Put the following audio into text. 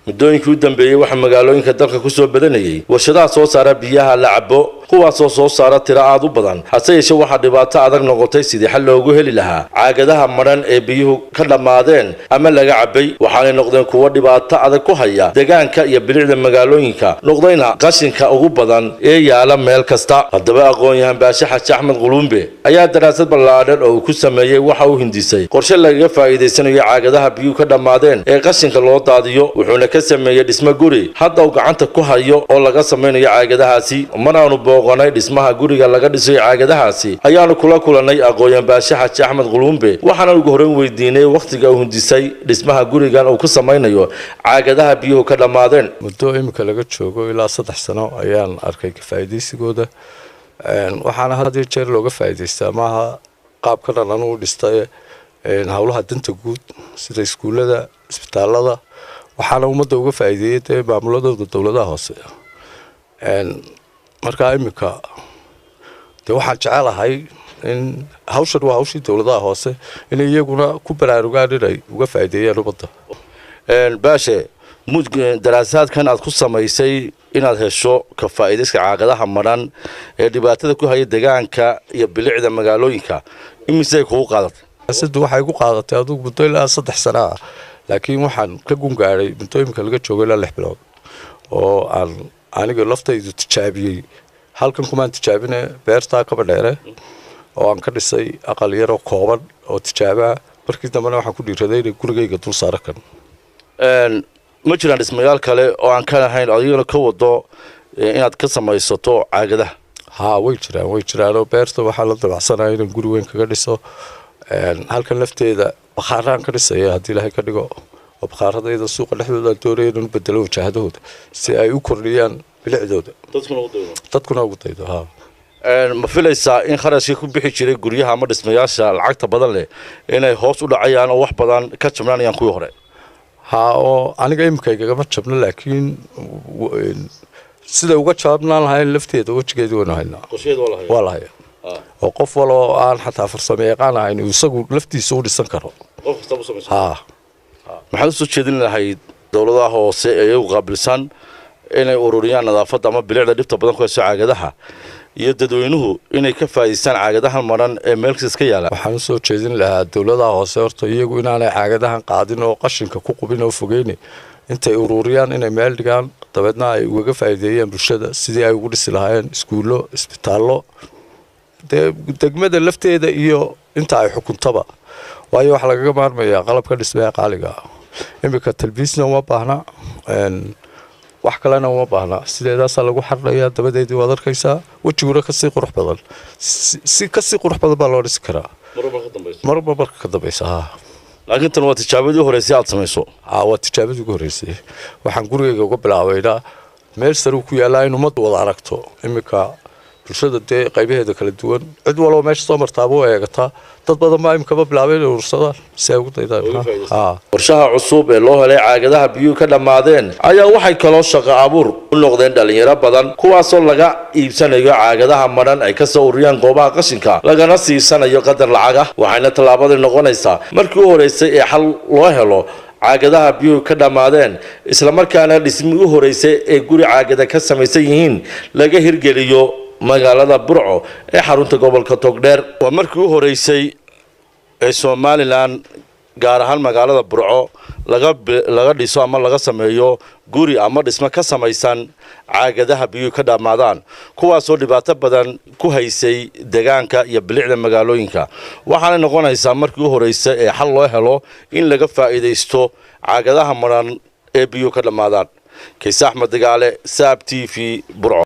Muddooyinkii u dambeeyey waxaa magaalooyinka dalka ku soo badanayay warshadaha soo saara biyaha la cabo, kuwaasoo soo saara tiro aad u badan. Hase yeeshee waxaa dhibaato adag noqotay sidii xal loogu heli lahaa caagadaha madhan ee biyuhu ka dhammaadeen ama laga cabay, waxaanay noqdeen kuwo dhibaato adag ku haya deegaanka iyo bilicda magaalooyinka, noqdayna qashinka ugu badan ee yaala meel kasta. Haddaba aqoon-yahan Baashe Xaaji Axmed Quluumbe ayaa daraasad ballaadhan oo uu ku sameeyey waxa uu hindisay qorshe lagaga faa'iidaysanayo caagadaha biyuhu ka dhammaadeen ee qashinka loo daadiyo, wuxuuna ka sameeyey dhismo guri hadda uu gacanta ku hayo oo laga samaynayo caagadahaasi. Mar aanu booqanay dhismaha guriga laga dhisayo caagadahaasi ayaanu kula kulanay aqoon-yahan Baashe Xaaji Axmed Quluumbe, waxaana ugu horreyn weydiinay wakhtiga uu hindisay dhismaha gurigan uu ku samaynayo caagadaha biyuhu ka dhammaadeen. Muddo iminka laga joogo ilaa 3 sano ayaan arkay ka faa'iidaysigooda, waxaana had iyo jeer looga faa'iidaystaa maaha qaabka dhan anugu dhistay howlaha danta guud sida iskuullada, isbitaalada, waxaana ummadda uga faa'iideeyey dee maamuladooda dowladaha hoose. Markaa iminka dee waxaan jecelahay in hawshan waa hawshii dowladaha hoose, inay iyaguna ku baraarugaan inay uga faa'iideeyaan ummadda. Baashe, daraasaadkan aad ku samaysay inaad hesho ka faa'iidayska caagadaha madhan ee dhibaatada ku haya deegaanka iyo bilicda magaalooyinka, imisay kugu qaadatay? Daraasaddu waxay ku qaadatay adugu muddo ilaa 3 sano ah, laakiin waxaan ka gungaadhay muddo iminka laga joogo ilaa 6 bilood oo aan aniga laftaydu tijaabiyey. Halkan kumaan tijaabine, beertaa kaba dheere oo aan ka dhisay aqal yaroo kooban oo tijaabaa. Markii dambena waxaan ku dhiiraday inay gurigayga dul saaro kan. Ma jiraan dhismayaal kale oo aan ka ahayn adigana ka wado inaad ka samaysato caagadaha? Haa, way jiraan, way jiraanoo beerta waxaa la dabacsanaya inaan guri weyn kaga dhiso. Halkan lafteeda bakhaaraan ka dhisaya haddii Ilaahay ka dhigo, oo bakhaaradayda suuqa dhexdooda aan doonaya inaan u bedelo wajahadahooda si ay u kordhiyaan bilicdooda, dadkuna ugu daydo, ha. Ma filaysaa in kharashkii ku bixi jiray guryaha ama dhismayaasha lacagta badan leh inay hoos u dhacayaan oo wax badan ka jabnaanayaan kuwii hore? Haa, oo aniga imika igagama jabno, laakiin sida uga jabnaan lahayn lafteeda wejigeedii waynu haynaa, waa la haya, oo qof waloo aan xataa farsamo yaqaan ahayn uu isagu laftiisa u dhisan karo, ha. Maxaad usoo jeedin lahayd dowladaha hoose ee iyagu qaabilsan inay ururiyaan nadaafadda ama bilicda dhibta badan ku hayso caagadaha, iyo dadweynuhu inay ka faa'iidaystaan caagadahan maran ee meel kasta iska yaala? Waxaan usoo jeedin lahaa dowladaha hoose horta iyagu inaanay caagadahan qaadin oo qashinka ku qubin oo fogeyne, intay ururiyaan inay meel dhigaan, dabeedna ay ugaga faa'iideeyaan bulshada sidii ay ugu dhisi lahaayeen iskuullo, isbitaallo, dee degmada lafteeda iyo inta ay xukuntaba, waayo waxaa lagaga maarmayaa qalabka dhismaha qaaliga ah. Iminka talbiisna uma baahna, wax kalena uma baahna, sideedaasaa lagu xardhayaa, dabadeedii waad arkaysaa, wejiguna kasii qurux badan, si kasii qurux badan baa loo dhisi karaa marba marka ka dambaysa, ha. Laakiin tan waa tijaabadii horeysay aad samayso? Haa, waa tijaabadii ugu horreysay. Waxaan gurigayga uga bilaabaynaa meel sare ku yaallaa in ummaddu wada aragto. Iminka bulshada dee qaybaheeda kala duwan, cid walba meesha soo martaaba u eegataa. Dad badan baa imikaba bilaabay inay urursadaan si ay ugu daydaan. Qorshaha cusub ee loo helay caagadaha biyuhu ka dhammaadeen ayaa waxay kaloo shaqo abuur u noqdeen dhalinyaro badan, kuwaasoo laga iibsanayo caagadaha madhan ay kasoo ururiyaan goobaha qashinka, lagana siisanayo qadar lacag ah. Waxayna tallaabadii noqonaysaa markii u horeysay ee xal loo helo caagadaha biyuhu ka dhammaadeen, islamarkaana dhismi u horeysay ee guri caagada ka samaysan yihiin laga hirgeliyo magaalada Burco ee xarunta gobolka Togdheer. Waa markii u horeysay ee Somaliland, gaar ahaan magaalada Burco, laga dhiso ama laga sameeyo guri ama dhismo ka samaysan caagadaha biyuhu ka dhammaadaan, kuwaasoo dhibaato badan ku haysay deegaanka iyo bilicda magaalooyinka. Waxaana noqonaysaa markii u horeysay ee xal loo helo in laga faa'iidaysto caagadaha madhan ee biyuhu ka dhammaadaan. Kayse Axmed Dagaale, Saab TV, Burco.